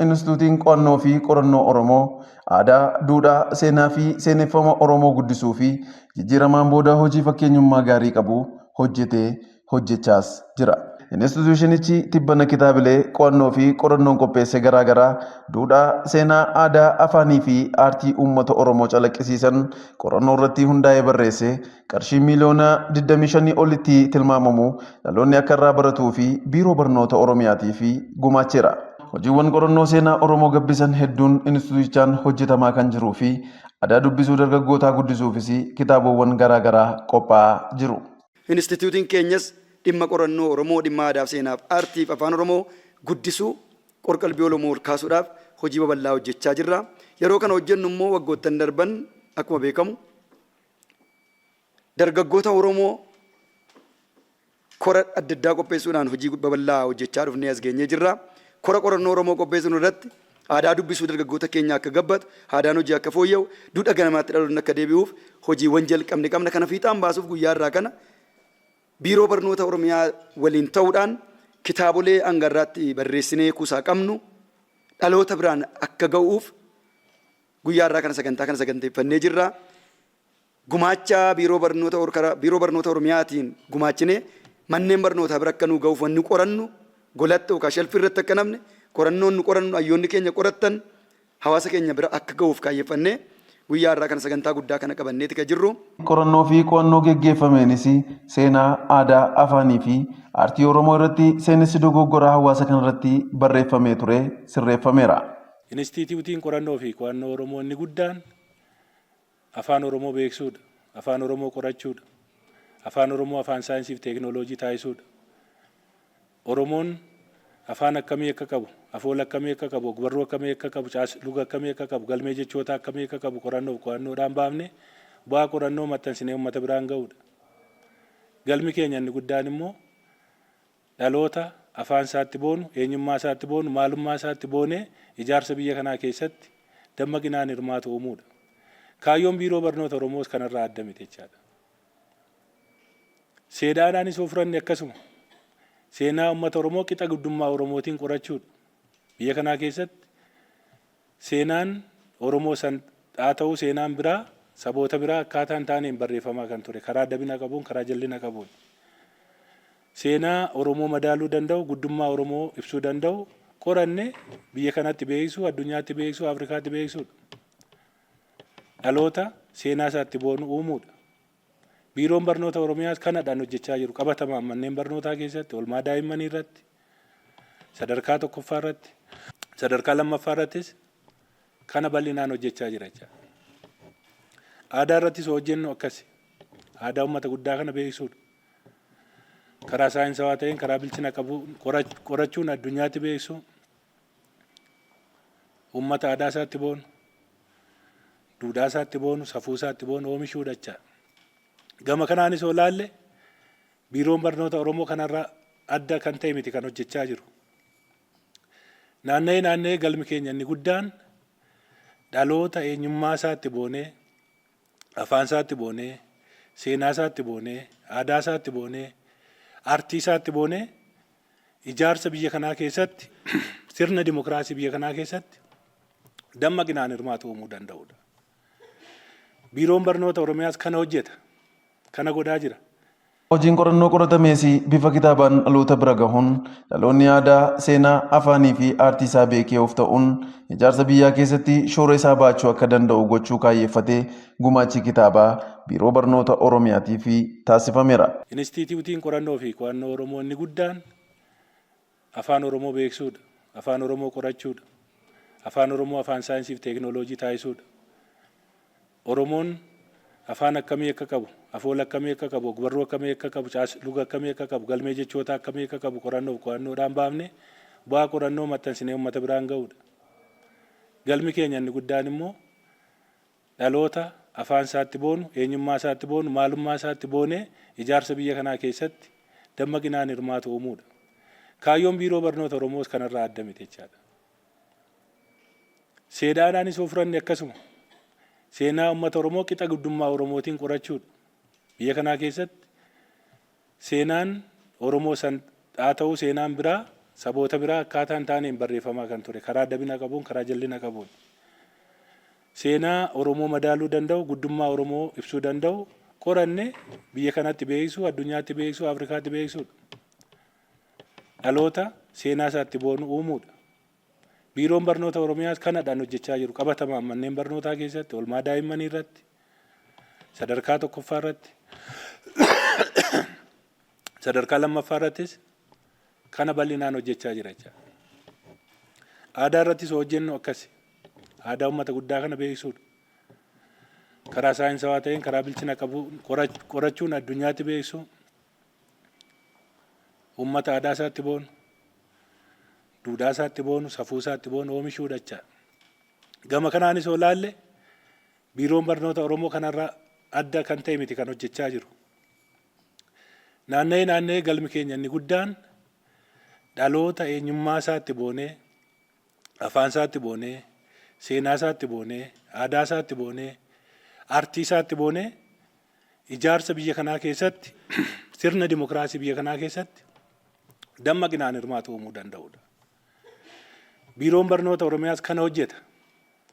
Inistituutiin Qo'annoo fi Qorannoo Oromoo aadaa, duudhaa, seenaa fi seeneffama Oromoo guddisuu fi jijjiiramaan booda hojii fakkeenyummaa gaarii qabu hojjetee hojjechaas jira. Inistituushinichi tibbana kitaabilee qo'annoo fi qorannoon qopheesse garaa garaa duudhaa, seenaa, aadaa, afaanii fi aartii uummata Oromoo calaqqisiisan qorannoo irratti hundaa'ee barreesse qarshii miiliyoona 25 olitti tilmaamamu dhaloonni akka irraa baratuu fi Biiroo Barnoota Oromiyaatiif gumaacheera. Hojiiwwan qorannoo seenaa Oromoo gabbisan hedduun inistituutichaan hojjetamaa kan jiruu fi aadaa dubbisuu dargaggootaa guddisuufis kitaabowwan garaa garaa qophaa'aa jiru. Inistituutiin keenyas dhimma qorannoo Oromoo, dhimma aadaaf seenaaf aartiif afaan Oromoo guddisuu, qorqalbii Oromoo ol kaasuudhaaf hojii babal'aa hojjechaa jirra. Yeroo kana hojjennu immoo waggoottan darban akkuma beekamu dargaggoota Oromoo kora adda addaa qopheessuudhaan hojii babal'aa hojjechaa dhufnee as geenyee jirra. Kora qorannoo Oromoo qopheessuun irratti aadaa dubbisuu dargaggoota keenya akka gabbatu, aadaan hojii akka fooyya'u, duudha ganamaatti dhaloonni akka deebi'uuf hojiiwwan jalqabne qabna. Kana fiixaan baasuuf guyyaa irraa kana Biiroo Barnoota Oromiyaa waliin ta'uudhaan kitaabolee hanga irraatti barreessinee kuusaa qabnu dhaloota biraan akka ga'uuf guyyaa irraa kana sagantaa kana saganteeffannee jirra. Gumaacha Biiroo Barnoota Biiroo Barnoota Oromiyaatiin gumaachinee manneen barnootaa bira akka nu ga'uuf wanni qorannu golatti yookaan shelfii irratti akka namne qorannoon nu qorannu hayyoonni keenya qorattan hawaasa keenya bira akka ga'uuf kaayyeffannee guyyaa har'aa kana sagantaa guddaa kana qabanneeti kan jirru. Qorannoo fi qo'annoo geggeeffameenis seenaa, aadaa, afaanii fi aartii Oromoo irratti seenessi dogoggoraa hawaasa kanarratti barreeffamee ture sirreeffameera. Inistiitiyuutiin Qorannoo fi Qo'annoo Oromoo inni guddaan Afaan Oromoo beeksisuudha. Afaan Oromoo qorachuudha. Afaan Oromoo afaan saayinsii fi teeknooloojii taasisuudha. Oromoon afaan akkamii akka qabu, afoola akkamii akka qabu, ogbarruu akkamii akka qabu, caasluga akkamii akka qabu, galmee jechootaa akkamii akka qabu qorannoo fi qo'annoodhaan baafnee bu'aa qorannoo maxxansinee uummata biraan ga'uudha. Galmi keenya inni guddaan immoo dhaloota afaan isaatti boonu, eenyummaa isaatti boonu, maalummaa isaatti boonee ijaarsa biyya kanaa keessatti dammaqinaan hirmaatu uumuudha. Kaayyoon Biiroo Barnoota Oromoos kanarraa adda miti jechaadha. Seedaadhaanis yoo fudhanne akkasuma. Seenaa uummata Oromoo qixa guddummaa Oromootiin qorachuudha. Biyya kanaa keessatti seenaan Oromoo san haa ta'u seenaan biraa saboota biraa akkaataa hin taaneen barreeffamaa kan ture karaa dabina qabuun karaa jallina qabuun. Seenaa Oromoo madaaluu danda'u, guddummaa Oromoo ibsuu danda'u qoranne biyya kanatti beeksisuu, addunyaatti beeksisuu, Afrikaatti beeksisuudha. Dhaloota seenaa isaatti boonu uumuudha. Biiroon Barnoota Oromiyaas kanadhaan hojjechaa jiru qabatamaan manneen barnootaa keessatti, oolmaa daa'immanii irratti, sadarkaa tokkoffaa irratti, sadarkaa lammaffaa irrattis kana bal'inaan hojjechaa jira jechaadha. Aadaa irrattis hojjennu akkasi. Aadaa uummata guddaa kana beeksisuudha. Karaa saayinsawaa ta'een karaa bilchina qabu qorachuun addunyaatti beeksisuu. Uummata aadaa isaatti boonu, duudhaa isaatti boonu, safuu isaatti boonu oomishuudha jechaadha. Gama kanaanis yoo ilaalle Biiroon Barnoota Oromoo kanarraa adda kan ta'e miti kan hojjechaa jiru. Naanna'ee naanna'ee galmi keenya inni guddaan dhaloota eenyummaa isaatti boonee, afaan isaatti boonee, seenaa isaatti boonee, aadaa isaatti boonee, aartii isaatti boonee ijaarsa biyya kanaa keessatti sirna dimokiraasii biyya kanaa keessatti dammaqinaan hirmaatu uumuu danda'udha. Biiroon Barnoota Oromiyaas kana hojjeta. Kana godhaa jira. Hojiin qorannoo qoratamees bifa kitaabaan dhaloota bira gahuun dhaloonni aadaa, seenaa, afaanii fi aartii isaa beekee of ta'uun ijaarsa biyyaa keessatti shoora isaa baachuu akka danda'u gochuu kaayyeffatee gumaachi kitaabaa Biiroo Barnoota Oromiyaatiif taasifameera. Inistiitiyuutiin Qorannoo fi Qo'annoo Oromoo inni guddaan Afaan Oromoo beeksisuudha. Afaan Oromoo qorachuudha. Afaan Oromoo afaan saayinsii fi teeknooloojii taasisuudha. Oromoon afaan akkamii akka qabu, afoola akkamii akka qabu, ogbarruu akkamii akka qabu, caasluga akkamii akka qabu, galmee jechootaa akkamii akka qabu qorannoo fi qo'annoodhaan baafnee bu'aa qorannoo maxxansinee uummata biraan ga'uudha. Galmi keenya inni guddaan immoo dhaloota afaan isaatti boonu, eenyummaa isaatti boonu, maalummaa isaatti boonee ijaarsa biyya kanaa keessatti dammaqinaan hirmaatu uumuudha. Kaayyoon Biiroo Barnoota Oromoos kanarraa adda miti jechaadha. Seedaadhaanis yoo fudhanne akkasuma. Seenaa uummata Oromoo qixa guddummaa Oromootiin qorachuudha. Biyya kanaa keessatti seenaan Oromoo san haa ta'u seenaan biraa Saboota biraa akkaataa hin taaneen barreeffamaa kan ture karaa dabina qabuun, karaa jallina qabuun. Seenaa Oromoo madaaluu danda'u, guddummaa Oromoo ibsuu danda'u qoranne biyya kanatti beeksisuu, addunyaatti beeksisuu, Afrikaatti beeksisuudha. Dhaloota seenaa isaatti boonu uumuudha. Biiroon Barnoota Oromiyaas kanadhaan hojjechaa jiru. Qabatamaan manneen barnootaa keessatti, oolmaa daa'immanii irratti, sadarkaa tokkoffaa irratti, sadarkaa lammaffaa irrattis kana bal'inaan hojjechaa jira jechaadha. Aadaa irrattis hojjennu akkasi. Aadaa uummata guddaa kana beeksisuudha. Karaa saayinsawaa ta'een, karaa bilchina qabu qorachuun addunyaatti beeksisuu. Uummata aadaa isaatti boonu, duudhaa isaatti boonu, safuu isaatti boonu oomishuudha jechaadha. Gama kanaanis yoo ilaalle, Biiroon Barnoota Oromoo kanarraa adda kan ta'e miti kan hojjechaa jiru. Naanna'ee naanna'ee galmi keenya inni guddaan dhaloota eenyummaa isaatti boonee, afaan isaatti boonee, seenaa isaatti boonee, aadaa isaatti boonee, artii isaatti boonee, ijaarsa biyya kanaa keessatti, sirna dimokiraasii biyya kanaa keessatti dammaqinaan hirmaatu uumuu danda'udha. Biiroon Barnoota Oromiyaas kana hojjeta.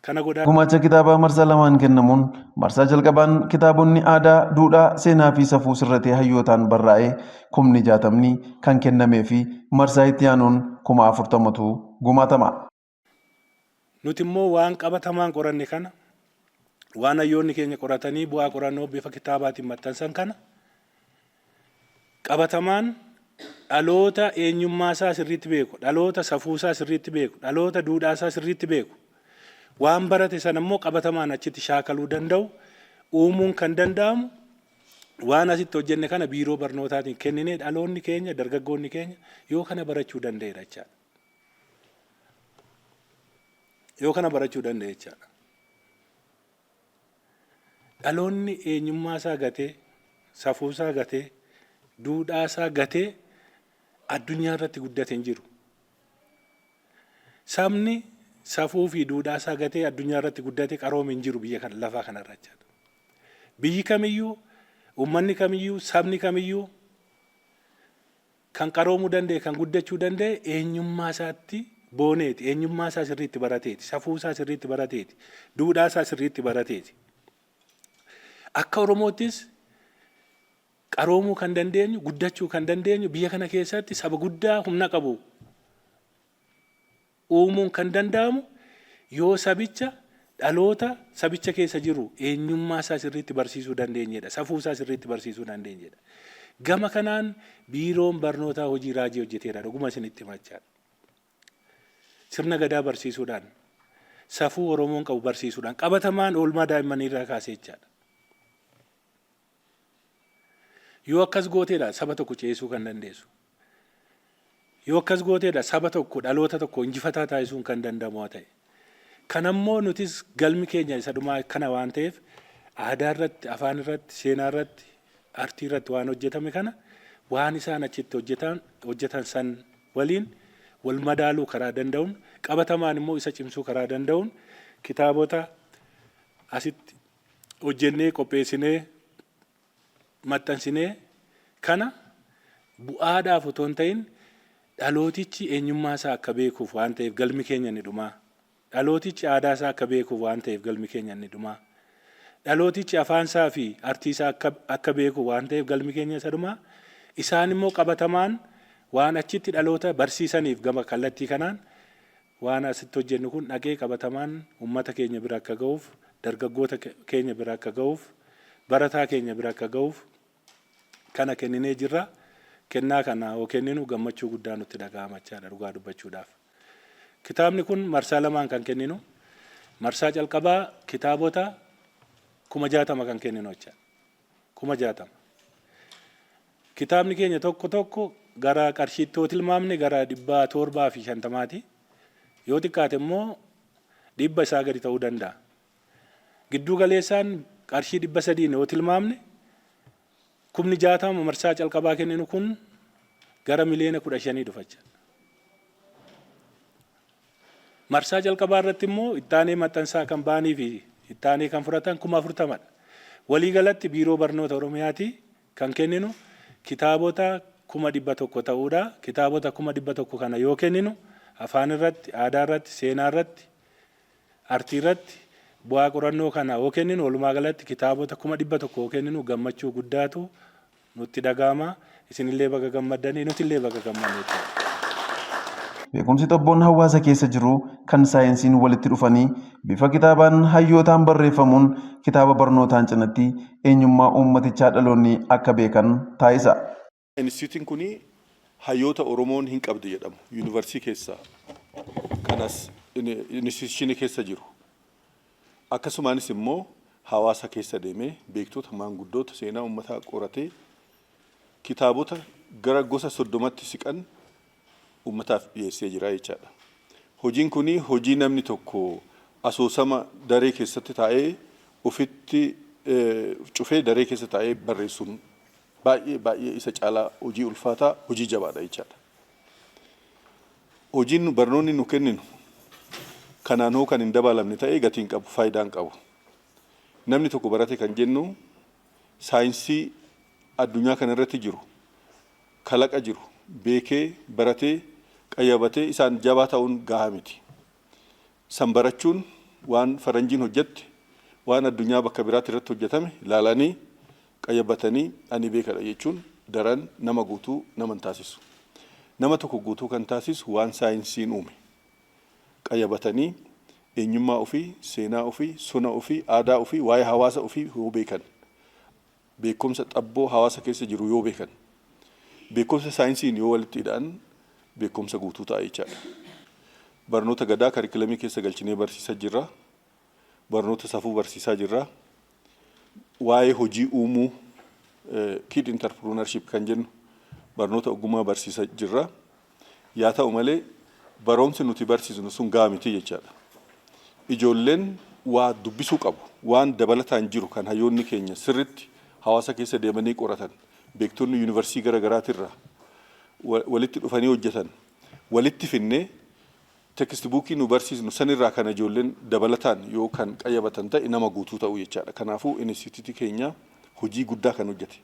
Kana godhaa. Gumaacha kitaabaa marsaa lamaan kennamuun, marsaa jalqabaan kitaabonni aadaa, duudhaa, seenaa fi safuu sirratee hayyootaan barraa'ee kumni 60ni kan kennamee fi marsaa itti aanuun 40,000tu gumaatama. Nuti immoo waan qabatamaan qoranne kana, waan hayyoonni keenya qoratanii bu'aa qorannoo bifa kitaabaatiin maxxansan kana, qabatamaan dhaloota eenyummaa isaa sirriitti beeku, dhaloota safuu isaa sirriitti beeku, dhaloota duudhaa isaa sirriitti beeku, waan barate sana immoo qabatamaan achitti shaakaluu danda'u uumuun kan danda'amu waan asitti hojjenne kana biiroo barnootaatiin kenninee dhaloonni keenya, dargaggoonni keenya yoo kana barachuu danda'eera jechaadha. Yoo kana barachuu danda'e jechaadha. Dhaloonni eenyummaa isaa gatee, safuu isaa gatee, duudhaa isaa gatee addunyaa irratti guddate hin jiru. Sabni safuu fi duudhaa isaa gatee addunyaa irratti guddate qaroome hin jiru biyya kana lafaa kanarra jechaadha. Biyyi kamiyyuu, uummanni kamiyyuu, sabni kamiyyuu kan qaroomuu danda'e, kan guddachuu danda'e eenyummaa isaatti booneeti, eenyummaa isaa sirriitti barateeti, safuu isaa sirriitti barateeti, duudhaa isaa sirriitti barateeti. Akka Oromoottis qaroomuu kan dandeenyu, guddachuu kan dandeenyu, biyya kana keessatti saba guddaa humna qabu uumuun kan danda'amu yoo sabicha, dhaloota sabicha keessa jiru eenyummaa isaa sirriitti barsiisuu dandeenyedha. Safuu isaa sirriitti barsiisuu dandeenyedha. Gama kanaan biiroon barnootaa hojii raajii hojjeteera. Dhuguma isinitti himachaadha. Sirna gadaa barsiisuudhaan, safuu Oromoon qabu barsiisuudhaan, qabatamaan oolmaa daa'immanii irraa kaasee jechaadha. Yoo akkas gooteedha saba tokko ceesisuu kan dandeessu. Yoo akkas gooteedha saba tokko, dhaloota tokko injifataa taasisuun kan danda'amu ta'e. Kanammoo nutis galmi keenya isa dhumaa kana waan ta'eef, aadaa irratti, afaan irratti, seenaa irratti, artii irratti waan hojjetame kana waan isaan achitti hojjetan san waliin wal madaaluu karaa danda'uun, qabatamaan immoo isa cimsuu karaa danda'uun, kitaabota asitti hojjennee, qopheessinee, maxxansinee kana bu'aadhaaf otoo hin ta'in dhalootichi eenyummaa isaa akka beekuuf waan ta'eef galmi keenya inni dhumaa. Dhalootichi aadaa isaa akka beekuuf waan ta'eef galmi keenya inni dhumaa. Dhalootichi afaan isaa fi artii isaa akka beekuuf waan ta'eef galmi keenya isa dhumaa. Isaan immoo qabatamaan waan achitti dhaloota barsiisaniif gama kallattii kanaan waan asitti hojjennu kun dhaqee qabatamaan uummata keenya bira akka ga'uuf, dargaggoota keenya bira akka ga'uuf, barataa keenya bira akka ga'uuf kana kenninee jirra. Kennaa kana yoo kenninu gammachuu guddaa nutti dhaga'ama jechaadha dhugaa dubbachuudhaaf. Kitaabni kun marsaa lamaan kan kenninu, marsaa calqabaa kitaabota 60,000 kan kenninu jechaadha. 60,000. Kitaabni keenya tokko tokko gara qarshiitti yoo tilmaamne gara 750ti. Yoo xiqqaate immoo 100 isaa gadi ta'uu danda'a. Gidduu galeessaan qarshii 300n yoo tilmaamne, 60,000 marsaa calqabaa kenninu kun gara miliyoona 15 dhufa jechaadha. Marsaa calqabaa irratti immoo ittaanee maxxansaa kan ba'anii fi ittaanee kan fudhatan 40,000dha. Waliigalatti Biiroo Barnoota Oromiyaatii kan kenninu kitaabota 100,000 ta'uudha. Kitaabota 100,000 kana yoo kenninu afaan irratti, aadaa irratti, seenaa irratti, artii irratti bu'aa qorannoo kana yoo kenninu, walumaa galatti kitaabota 100,000 yoo kenninu gammachuu guddaatu nutti dhaga'ama. Isinillee baga gammaddanii, nutillee baga gammanne jechuudha. Beekumsi xobboon hawaasa keessa jiru kan saayinsiin walitti dhufanii bifa kitaabaan hayyootaan barreeffamuun kitaaba barnootaan cinatti eenyummaa uummatichaa dhaloonni akka beekan taasisa. Instituutiin kun hayyoota Oromoon hin qabdu jedhamu yuunivarsiitii keessa kanas instituushinii keessa jiru. Akkasumaanis immoo hawaasa keessa deemee beektota, maanguddoota seenaa uummataa qoratee kitaabota gara gosa 30tti siqan uummataaf dhiyeessee jira jechaadha. Hojiin kun hojii namni tokko asoosama daree keessatti taa'ee ofitti cufee daree keessa taa'ee barreessuun baay'ee baay'ee isa caalaa hojii ulfaataa, hojii jabaadha jechaadha. Hojiin barnoonni nu kenninu kanaan hoo kan hin dabalamne ta'ee gatii hin qabu, faayidaa hin qabu. Namni tokko barate kan jennu saayinsii addunyaa kana irratti jiru, kalaqa jiru, beekee, baratee, qayyabatee isaan jabaa ta'uun gahaa miti. San barachuun waan faranjiin hojjette, waan addunyaa bakka biraatti irratti hojjetame ilaalanii qayyabatanii ani beekadha jechuun daran nama guutuu nama hin taasisu. Nama tokko guutuu kan taasisu waan saayinsiin uume qayyabatanii eenyummaa ofii, seenaa ofii, sona ofii, aadaa ofii, waa'ee hawaasa ofii yoo beekan, beekumsa xabboo hawaasa keessa jiru yoo beekan, beekumsa saayinsiin yoo walitti hidhan beekumsa guutuu ta'a jechaadha. Barnoota gadaa karikilamii keessa galchinee barsiisaa jirra. Barnoota safuu barsiisaa jirra. Waa'ee hojii uumuu, kid entrepreneurship kan jennu, barnoota ogummaa barsiisaa jirra. Yaa ta'u malee barumsi nuti barsiisnu sun gahaa miti jechaadha. Ijoolleen waa dubbisuu qabu. Waan dabalataan jiru kan hayyoonni keenya sirritti hawaasa keessa deemanii qoratan, beektonni yuunivarsiitii gara garaatirraa walitti dhufanii hojjetan walitti finnee textbookii nu barsiisnu sanirraa kan ijoolleen dabalataan yoo kan qayyabatan ta'e nama guutuu ta'uu jechaadha. Kanaafuu instituutii keenya hojii guddaa kan hojjete.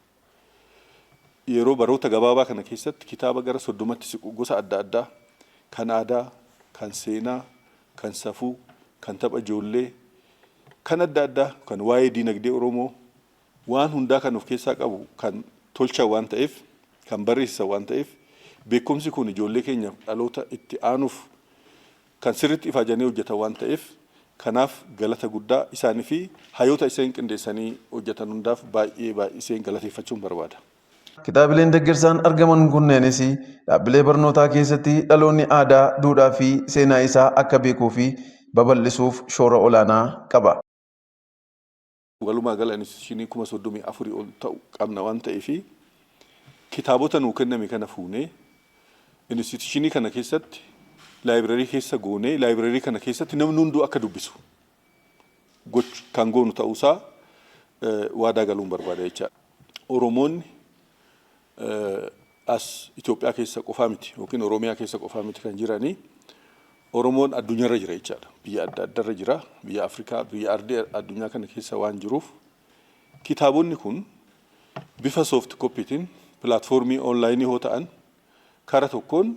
Yeroo baroota gabaabaa kana keessatti kitaaba gara 30tti siqu gosa adda addaa kan aadaa, kan seenaa, kan safuu, kan tapha ijoollee, kan adda addaa, kan waa'ee diinagdee Oromoo waan hundaa kan of keessaa qabu kan tolchan waan ta'eef, kan barreessisan waan ta'eef, beekumsi kun ijoollee keenyaaf dhaloota itti aanuuf kan sirriitti ifaajanii hojjetan waan ta'eef, kanaaf galata guddaa isaanii fi hayyoota iseen qindeessanii hojjetan hundaaf baay'ee baay'iseen galateeffachuun barbaada. Kitaabileen deeggarsaan argaman kunneenis dhaabbilee barnootaa keessatti dhaloonni aadaa, duudhaa fi seenaa isaa akka beekuu fi babal'isuuf shoora olaanaa qaba. Walumaa gala instituushinii 34,000 ol ta'u qabna waan ta'eef, kitaabota nuu kenname kana fuunee instituushinii kana keessatti laayibrarii keessa goonee laayibrarii kana keessatti namni hunduu akka dubbisu kan goonu ta'uusaa waadaa galuun barbaada jechaadha. Oromoonni as Itoophiyaa keessa qofaa miti yookiin Oromiyaa keessa qofaa miti kan jiranii, Oromoon addunyaarra jira jechaadha. Biyya adda addaarra jira. Biyya Afrikaa, biyya ardii addunyaa kana keessa waan jiruuf kitaabonni kun bifa soft copytiin pilaatfoormii onlaayinii yoo ta'an, kara tokkoon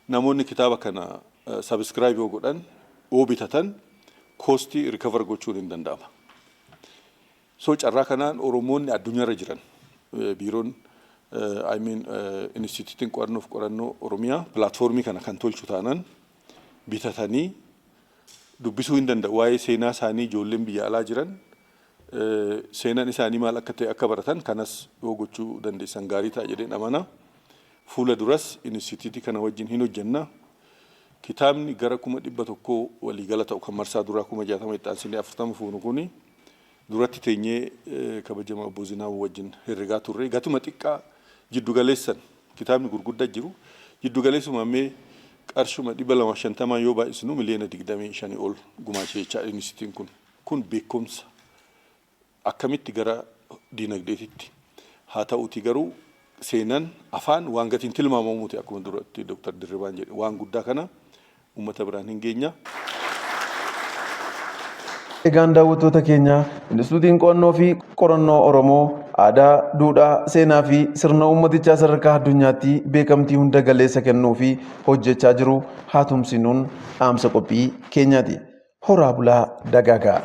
namoonni kitaaba kana subscribe yoo godhan, yoo bitatan, costii recover gochuun hin danda'ama. So carraa kanaan Oromoonni addunyaarra jiran, biiroon, I mean, instituutiin qo'annoof qorannoo Oromiyaa pilaatfoormii kana kan tolchu taanaan bitatanii dubbisuu hin danda'u. Waa'ee seenaa isaanii ijoolleen biyya alaa jiran seenaan isaanii maal akka ta'e akka baratan kanas yoo gochuu dandeessan gaarii ta'a jedheen amana. Fuula duras instituutii kana wajjin hin hojjenna. Kitaabni gara 100,000 waliigala ta'u kan marsaa duraa 60,000 itti aansinee 40 fuunu kuni duratti teenyee kabajama obbo Zinaabuu wajjin herregaa turre. Gatuma xiqqaa jiddu galeessan kitaabni gurguddaa jiru. Jiddu galeessuma mee qarshuma 250 yoo baay'isnu miliyoona 25 ol gumaachee jechaadha instituutiin kun. Kun beekumsa akkamitti gara diinagdeetitti haa ta'uuti, garuu seenan afaan waan gatiin tilmaamamuuti, akkuma duratti Dr. Dirribaan jedhe, waan guddaa kana uummata biraan hin geenya. Egaan daawwattoota keenya, Inistituutiin Qo'annoo fi Qorannoo Oromoo aadaa, duudhaa, seenaa fi sirna uummatichaa sadarkaa addunyaatti beekamtii hunda galeessa kennuu fi hojjechaa jiru haa tumsinuun dhaamsa qophii keenyaati. Horaa bulaa dagaagaa.